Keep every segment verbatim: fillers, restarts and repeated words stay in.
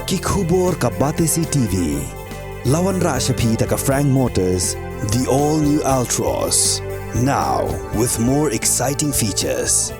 Ki khubor ka Batesi T V. La wanrah sha phi da ka Frank Motors, the all new Altroz. Now, with more exciting features.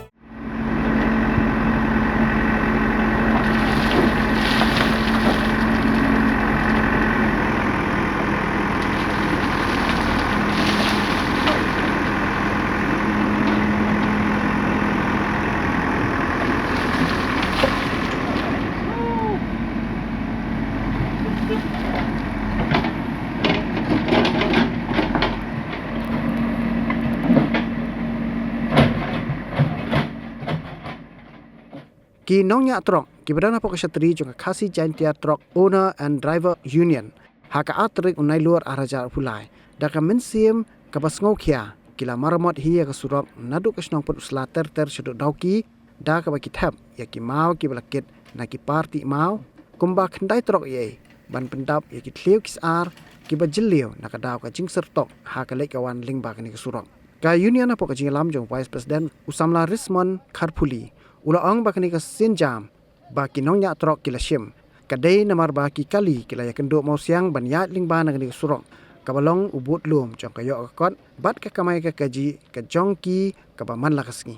Ki nongñiah trok kiba don hapoh ka shatri jong ka Khasi Jaintia Truck Owner and Driver Union, ha ka ar tarik u Nailur ar hajar arphew lai, da ka mynsiem kaba sngewkhia, ki la maramot hi ïa ka surok naduh ka shnong Pynursla ter ter shaduh Dawki, da kaba ki thep ïa ki maw kiba la kit na ki parti maw, kumba khyndai trok ei ei, ban pyndap ïa ki thliew ki sar kiba jylliew na ka daw ka jingsertok ha ka leit ka wan lyngba kane ka surok. Ka Union hapoh ka jingïalam jong Vice President u samla Rismon Kharphuli, u la ong ba kane ka sienjam ba ki nongñiah trok ki la shim, ka dei namar ba ki kali ki la ïakynduh mawsiang ban ïaid lyngba na kane ka surok, kaba long u bud lum jong ka ïoh ka kot bad ka kamai ka kajih ka jong ki kaba man la ka sngi.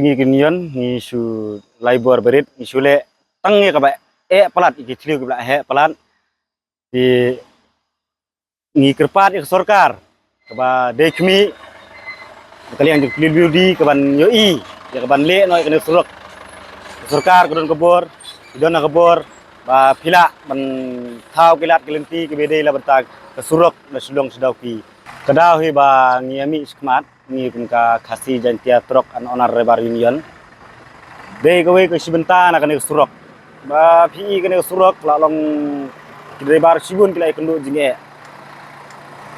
Ngi ki Union ngi shu laibor barit, ngi shu leh tang ïa kaba eh palat, ïa ki thliew kiba la eh palat. Te ngi kyrpad ïa ka sorkar kaba dei khmih, Ka liang jong ka P W D ka ban ïohi ïa ka ban leh noh ïa kane ka surok. Ka sorkar ka don ka bor, ki don ka bor ba phi lah ban thaw ki lad ki lynti kiba dei la bynta ka surok na Shillong sha Dawki. Ka daw hi ba ngi ïa mih shakhmat ngi kum ka Khasi Jaintia Truck and Owner Driver Union. Dei kawei ka shi bynta na kane ka surok. Ba phi i kane ka surok la long ki driver shibun ki la ïakynduh jingeh.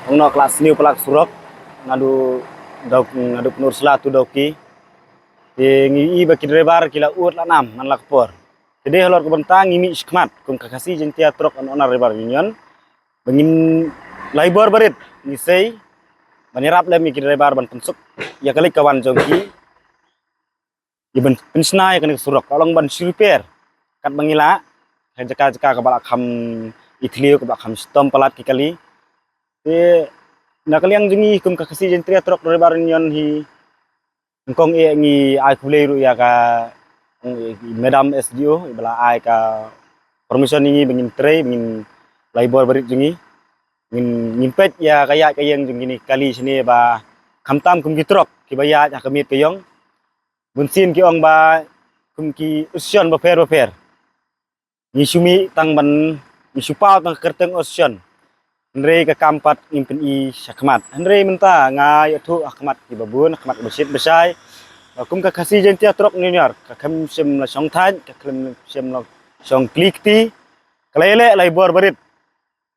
Ong noh ka la sniew palat ka surok naduh Daw, naduh Pynursla to Dawki. Te ngi i ba ki driver ki la ud la nam man la ka por. Te dei halor ka bynta ngi mih shakhmat kum ka Khasi Jaintia Truck and Owner Driver Union. Ba ngin lai bor barit ngi sei ban ïarap lem ïa ki driver ban pynsuk ïa ka leit ka wan jong ki. Ïa ban pynshna ïa kane ka surok, ka long ban shu repair katba ngi lah ha jaka jaka kaba la kham ithliew, kaba la kham shitom palat ki kali. Te na ka liang jong ngi kum ka Khasi Jaintia Truck Driver Union hi, nyngkong eh ngi ai khublei ruh ïa ka, mm, Madam S D O ba la ai ka permission ïa ngi ba ngin trei, ba ngin lai bor barit jong ngi. Ngin, ngin peit ïa ka ïaid ka ïeng jong kine ki kali shane ba khamtam kum ki truck kiba ïaid ha ka miet ka ïong. Bunsien ki ong ba kum ki association bapher bapher. Ngi shu mih tang ban, ngi shu paw tang ka kyrteng association. Hynrei ka kam pat ngim pyni shakhmat. Hynrei mynta nga ïathuh ha khmat kiba bun, ha khmat ba shit ba shai. Ba kum ka Khasi Jaintia Truck Union ka khlem shym la shong thait, ka khlem shym la shong kli kti. Ka la ïaleh lai bor barit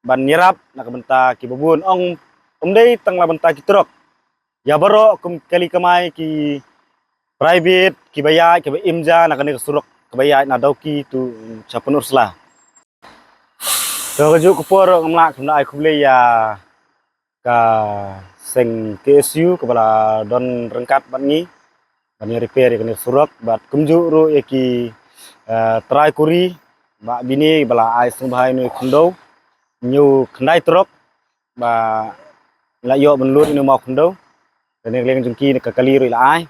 ban ïarap na ka bynta kiba bun, ong ym dei tang la bynta ki truck. Ïa baroh kum kali kamai ki private kiba ïaid kiba im ja na kane ka surok kaba ïaid na Dawki to sha Pynursla. To kajuh ka por ngam lah khlem da ai khublei ïa ka seng K S U kaba la don ryngkat bad ngi ban ïa repair ïa kane ka surok bad kumjuh ruh ïa ki, eh, trai kuri ba bini ba la ai sngewbha ïa une u khyndew, hynñiew khyndai truck ba la ïoh ban lut ïa une u maw khyndew. Te na ka liang jong ki ka kali ruh i la ai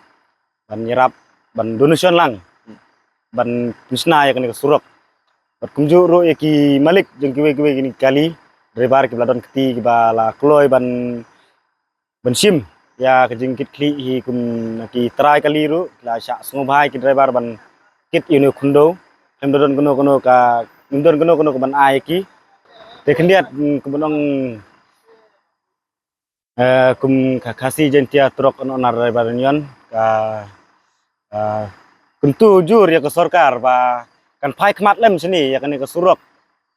ban ïarap ban donation lang ban pynshna ïa kane ka surok. Bad kumjuh ruh ïa ki malik jong kiwei kiwei kine ki kali, driver kiba la don kti kiba la kloi ban, ban shim ïa ka jingkit khlieh hi kum na ki trai kali ruh ki la shah sngewbha ïa ki driver ban kit ïa une u khyndew. Khlem da don kano kano ka, khlem don kano kano ka ban ai ïa ki. Te khyndiat, mm, kumba ong, eh, kum ka Khasi Jaintia Truck and Owner Driver Union ka, eh, kyntu jur ïa ka sorkar ba kan phai khmat lem shane ïa kane ka surok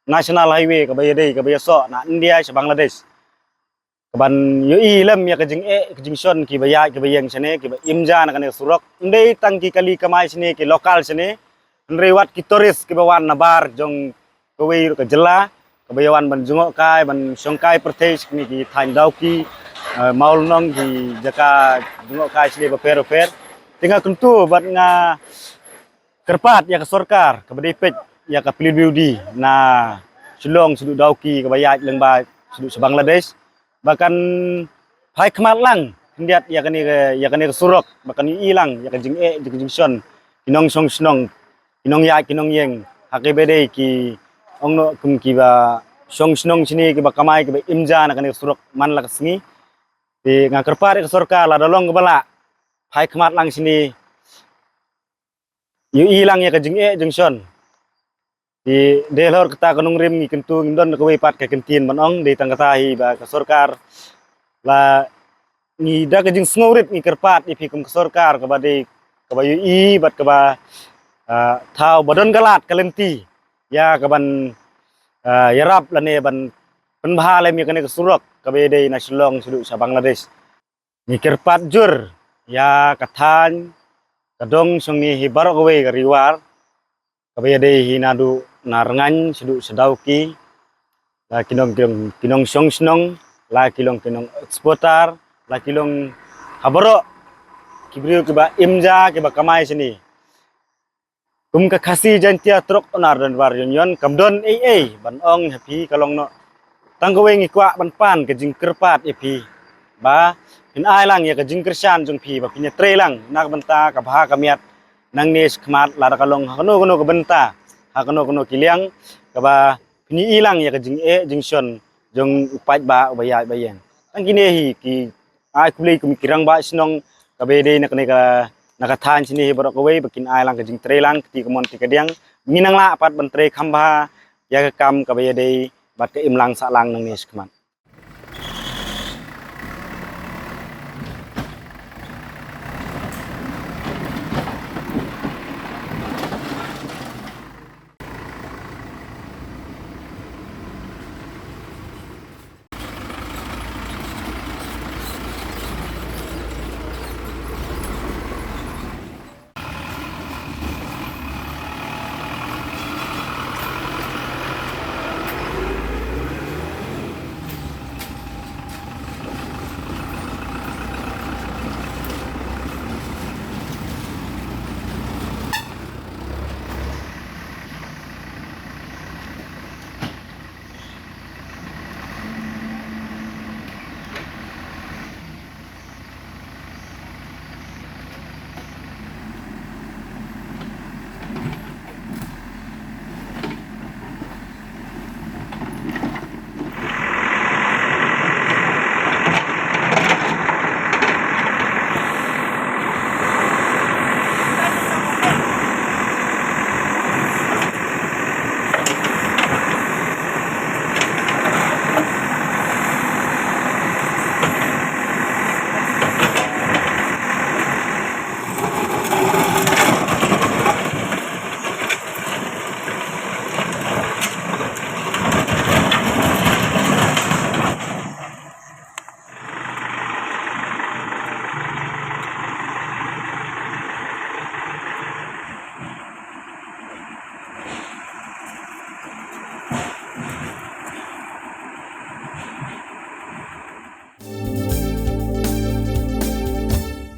National Highway kaba ïadei kaba ïasoh na India sha Bangladesh. Kaban ïohi lem ïa ka jingeh ka jingshon kiba ïaid kiba ïeng shane kiba im ja na kane ka surok. Ym dei tang ki kali kamai shane ki local shane. Hynrei wat ki tourist kiba wan na bar jong kawei ruh ka jylla kaba ïa wan ban jngohkai ban shongkai pyrthei sha kine ki thaiñ Dawki, eh, Mawlynnong ki jaka jngohkai sha bapher bapher. Te nga kyntu bad nga kyrpad ïa ka sorkar kaba dei peit ïa ka P W D na Shillong shaduh Dawki kaba ïaid lyngba shaduh sha Bangladesh. Ba kan phai khmat lang khyndiat ïa kane ka, ïa kane ka surok, ba kan ïohi lang ïa ka jingeh, ïa ka jingshon ki nongshong shnong, ki nongïaid, ki nongïeng, ha kiba dei ki ong noh kum kiba shong shnong shane kiba kamai kiba im ja na kane ka surok man la ka sngi. Te nga kyrpad ïa ka sorkar lada long kaba lah phai khmat lang shane, ïohi lang ïa ka jingeh jingshon. Te dei halor kata ka nongrim ngi kyntu, ngim don kawei pat ka kyntien ban ong, dei tang kata hi ba ka sorkar la, ngi da ka jingsngewrit ngi kyrpad ïa phi kum ka sorkar kaba dei kaba ïohi bad kaba, ah, thaw ba don ka lad ka lynti ïa kaban, ah, ïarap lane ban pynbha lem ïa kane ka surok kaba ïadei na Shillong shaduh sha Bangladesh. Ngi kyrpad jur ïa ka thaiñ ka dong shong ngi hi baroh kawei ka Ri War kaba ïadei hi naduh na Rngaiñ shaduh sha Dawki, la ki nong, ki nong, ki nongshong shnong, la ki long ki nong exporter, la ki long ha baroh ki briew kiba im ja kiba kamai shane. Kum ka Khasi Jaintia Truck Owner Driver Union kam don ei ei ban ong ha phi, ka long noh tang kawei ngi kwah ban pan ka jingkyrpad ïa phi ba phin ai lang ïa ka jingkyrshan jong phi ba phin ïatrei lang na ka bynta ka bha ka miat nangne shakhmat, lada ka long ha kano kano ka bynta, ha kano kano ki liang, kaba phin ïohi lang ïa ka jingeh jingshon jong u paidbah uba ïaid ba ïeng. Tang kine hi ki ai khublei kum ki rangbah shnong kaba ïadei na kane ka, na ka thaiñ shane hi baroh kawei, ba kin ai lang ka jingtrei lang kti kamon kti kadiang. Ngi nang lah pat ban trei kham bha ïa ka kam kaba ïadei bad ka imlang sahlang nangne shakhmat.